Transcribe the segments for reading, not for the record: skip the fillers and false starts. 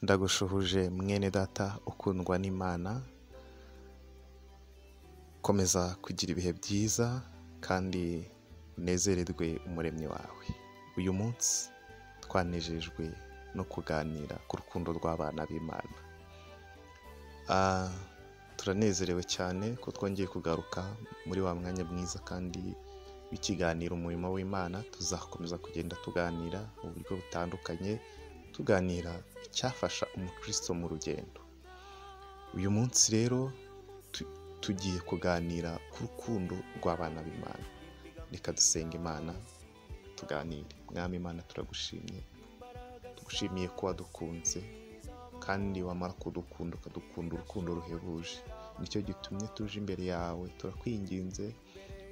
Ndagushuhuje mwene data ukundwa n'Imana, komeza kugira ibihe byiza kandi unezererwe umuremyi wawe. Uyu munsi twanejejwe no kuganira ku rukundo rw'abana b'Imana. Turanezerewe cyane ko twongeye kugaruka muri wa mwanya mwiza kandi w'ikiganiro umurimo w'Imana. Tuzakomeza kugenda tuganira mu buryo butandukanye, tuganira icyafasha umukristo mu rugendo. Uyu munsi rero tugiye kuganira ku rukundo rw'abana b'Imana. Reka dusenge Imana tuganire. Mwami Imana, turagushimye, tugushimiye ko wadukunze kandi wamara kudukunda ukadukunda urukundo ruhebuje. Nicyo gitumye tuje imbere yawe, turakwinginze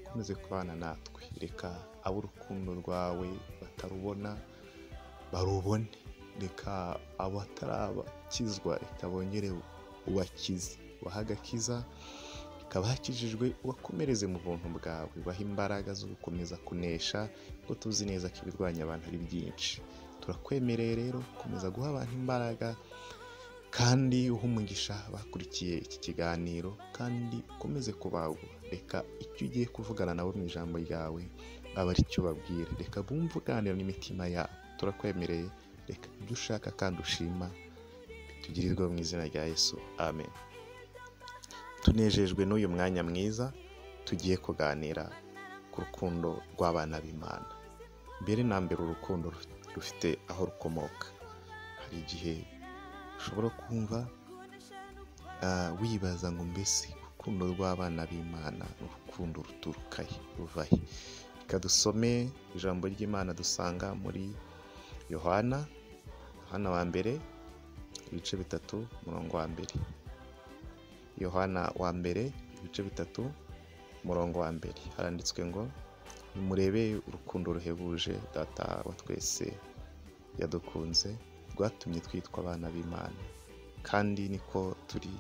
ukomeze kubana natwe. Reka abo urukundo rwawe batarubona barubone, reka abatarabakizwa reka bongere ubakize, ubahe agakiza, reka abakijijwe ubakomereze mu buntu bwawe, ubahe imbaraga zo gukomeza kunesha, kuko tuzi neza ko ibirwanya abantu ari byinshi. Turakwemereye rero komeza guha abantu imbaraga kandi uhe umugisha bakurikiye iki kiganiro, kandi ukomeze kubagura. Reka icyo ugiye kuvugana nabo mu ijambo ryawe abe ari cyo ubabwira, reka bumve uganira n'imitima yabo. Turakwemereye, reka ibyo ushaka kandi ushima bitugirirwe mu izina rya Yesu, amen. Tunejejwe n'uyu mwanya mwiza tugiye kuganira ku rukundo rw'abana b'Imana. Mbere na mbere urukundo rufite aho rukomoka. Hari igihe ushobora kumva wibaza ngo mbese urukundo rw'abana b'Imana ni urukundo ruturuka he, ruva he? Reka dusome ijambo ry'Imana dusanga muri Yohana, Yohana wa mbere ibice 3 umurongo wa mbere. Yohana wa mbere ibice 3 umurongo wa mbere, haranditswe ngo: nimurebe urukundo ruhebuje Data wa twese yadukunze, rwatumye twitwa abana b'Imana, kandi niko turi.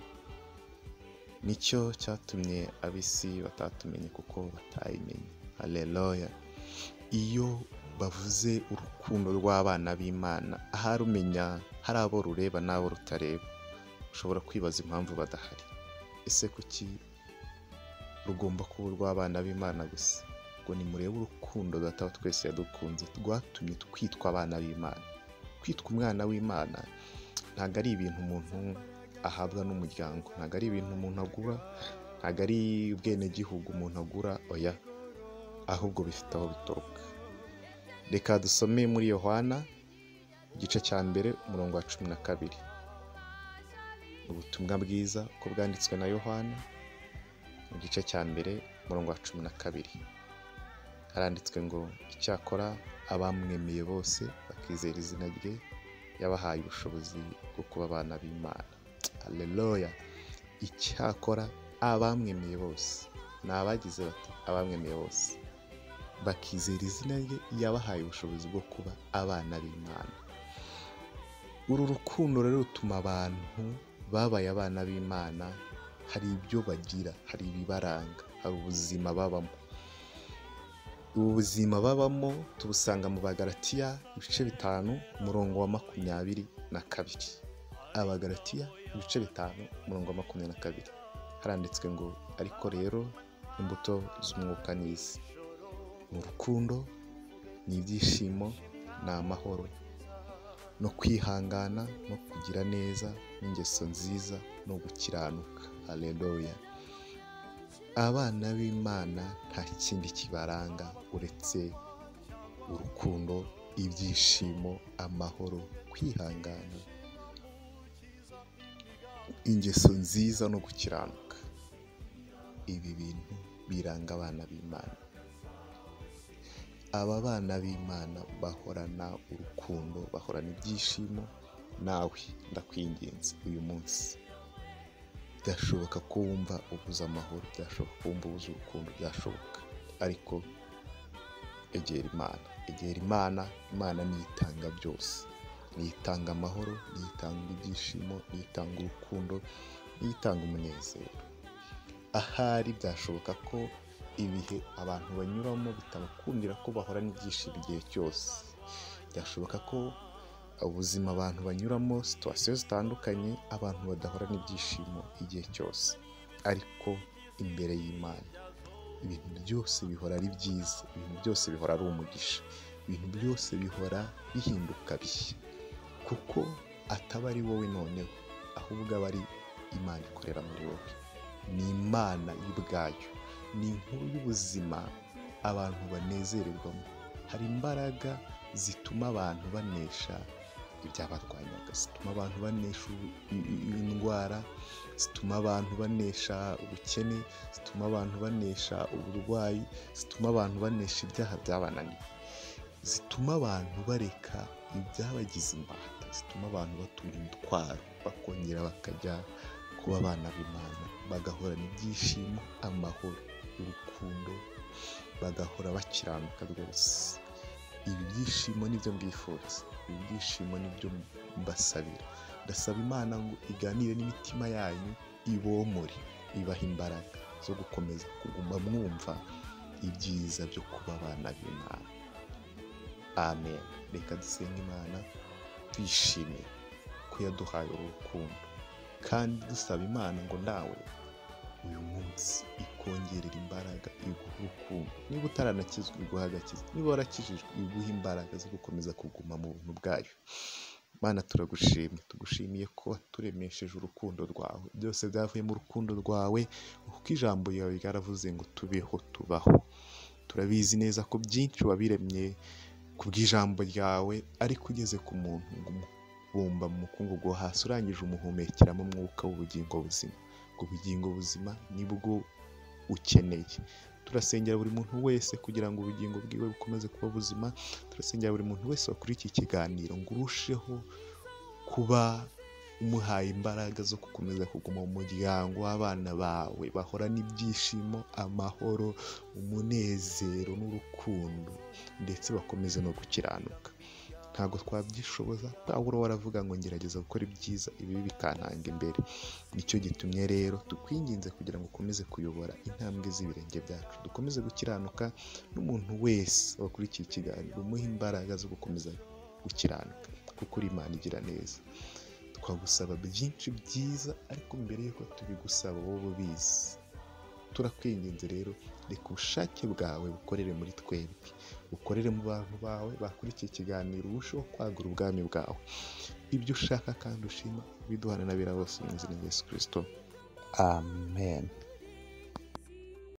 Nicyo cyatumye ab'isi batatumenye kuko batayimenye. Haleluya. Iyo bavuze urukundo rw'abana b'Imana, ahari umenya hari abo rureba n'abo rutareba. Ushobora kwibaza impamvu badahari. Ese kuki rugomba kuba urw'abana b'Imana gusa? Ngo nimurebe urukundo Data wa twese yadukunze, rwatumye twitwa abana b'Imana. Kwitwa umwana w'Imana ntabwo ari ibintu umuntu ahabwa n'umuryango, ntabwo ari ibintu umuntu agura, ntabwo ari ubwenegihugu umuntu agura, oya, ahubwo bifite aho bituruka. Reka dusome muri Yohana igice cya 1 umurongo wa 12. Ubutumwa bwiza uko bwanditswe na Yohana mu gice cya 1 umurongo wa 12. Haranditswe ngo: icyakora abamwemeye bose bakizera izina rye, yabahaye ubushobozi bwo kuba abana b'Imana. Haleluya. Icyakora abamwemeye bose, ni abagize bati abamwemeye bose bakizera izina rye, yabahaye ubushobozi bwo kuba abana b'Imana. Uru rukundo rero rutuma abantu babaye abana b'Imana, hari ibyo bagira, hari ibibaranga, hari ubuzima babamo. Ubu buzima babamo tubusanga mu Bagalatiya ibice 5 umurongo wa 22. Abagalatiya ibice 5 umurongo wa 22, haranditswe ngo: ariko rero imbuto z'umwuka ni izi: ni urukundo, ni ibyishimo, ni amahoro, no kwihangana, no kugira neza, n'ingeso nziza, no gukiranuka. Haleluya. Abana b'Imana nta kindi kibaranga uretse urukundo, ibyishimo, amahoro, kwihangana, ingeso nziza no gukiranuka. Ibi bintu biranga abana b'Imana. Aba bana b'Imana bahorana urukundo, bahorana ibyishimo. Nawe ndakwinginze uyu munsi, byashoboka ko wumva ubuze amahoro, byashoboka ko wumva ubuze urukundo, byashoboka, ariko egera Imana, egera Imana. Imana niyo itanga byose, niyo itanga amahoro, niyo itanga ibyishimo, niyo itanga urukundo, niyo itanga umunezero. Ahari byashoboka ko ibihe abantu banyuramo bitabakundira ko bahorana ibyishimo igihe cyose, byashoboka ko Ubuzima abantu banyuramo, situwasiyo zitandukanye, abantu badahorana ibyishimo igihe cyose, ariko imbere y'Imana ibintu byose bihora ari byiza, ibintu byose bihora ari umugisha, ibintu byose bihora bihinduka bishya, kuko ataba ari wowe noneho, ahubwo aba ari Imana ikorera muri wowe. Ni Imana y'ubwayo, ni inkuru y'ubuzima abantu banezererwamo. Hari imbaraga zituma abantu banesha ibyabarwanyaga, zituma abantu banesha indwara, zituma abantu banesha ubukene, zituma abantu banesha uburwayi, zituma abantu banesha ibyaha byabananiye, zituma abantu bareka ibyabagize imbata, zituma abantu batura imitwaro, bakongera bakajya kuba abana b'Imana, bagahorana ibyishimo, amahoro, urukundo, bagahora bakiranuka rwose. Ibi byishimo nibyo mbifuriza, ibi byishimo nibyo mbasabira. Ndasaba Imana ngo iganire n'imitima yanyu, ibomore, ibahe imbaraga zo gukomeza kuguma mwumva ibyiza byo kuba abana b'Imana. Amen. Reka dusenge Imana twishimiye ko yaduhaye urukundo, kandi dusaba Imana ngo nawe uyu munsi ikongerera imbaraga, iguhe urukundo. Niba utaranakizwa iguhe agakiza, niba warakijijwe iguhe imbaraga zo gukomeza kuguma mu buntu bwayo. Mana turagushimye, tugushimiye ko waturemesheje urukundo rwawe, byose byavuye mu rukundo rwawe, kuko ijambo ryawe ryaravuze ngo tubeho tubaho. Turabizi neza ko byinshi wabiremye ku bw'ijambo ryawe, ariko ugeze ku muntu ngo umubumba mu mukungugu wo hasi, urangije umuhumekeramo umwuka w'ubugingo buzima. Ubwo bugingo buzima nibwo ukeneye. Turasengera buri muntu wese kugira ngo ubugingo bwiwe bukomeze kuba buzima. Turasengera buri muntu wese wakuriye iki kiganiro ngo urusheho kuba umuhaye imbaraga zo gukomeza kuguma mu muryango w'abana bawe, bahorana ibyishimo, amahoro, umunezero n'urukundo, ndetse bakomeze no gukiranuka. Ntabwo twabyishoboza. Pawulo waravuga ngo ngerageza gukora ibyiza, ibibi bikantanga imbere. Nicyo gitumye rero tukwinginze kugira ngo ukomeze kuyobora intambwe z'ibirenge byacu, dukomeze gukiranuka, n'umuntu wese wakurikiye ikiganiro umuhe imbaraga zo gukomeza gukiranuka, kuko uri Imana igira neza. Twagusaba byinshi byiza, ariko mbere y'uko tubigusaba wowe ubizi. Turakwinginze rero, reka ubushake bwawe bukorere muri twebwe, bukorere mu bantu bawe bakurikiye ikiganiro, urusheho kwagura ubwami bwawe. Ibyo ushaka kandi ushima biduhana n'abera bose mu izina rya Yesu Kristo. Amen.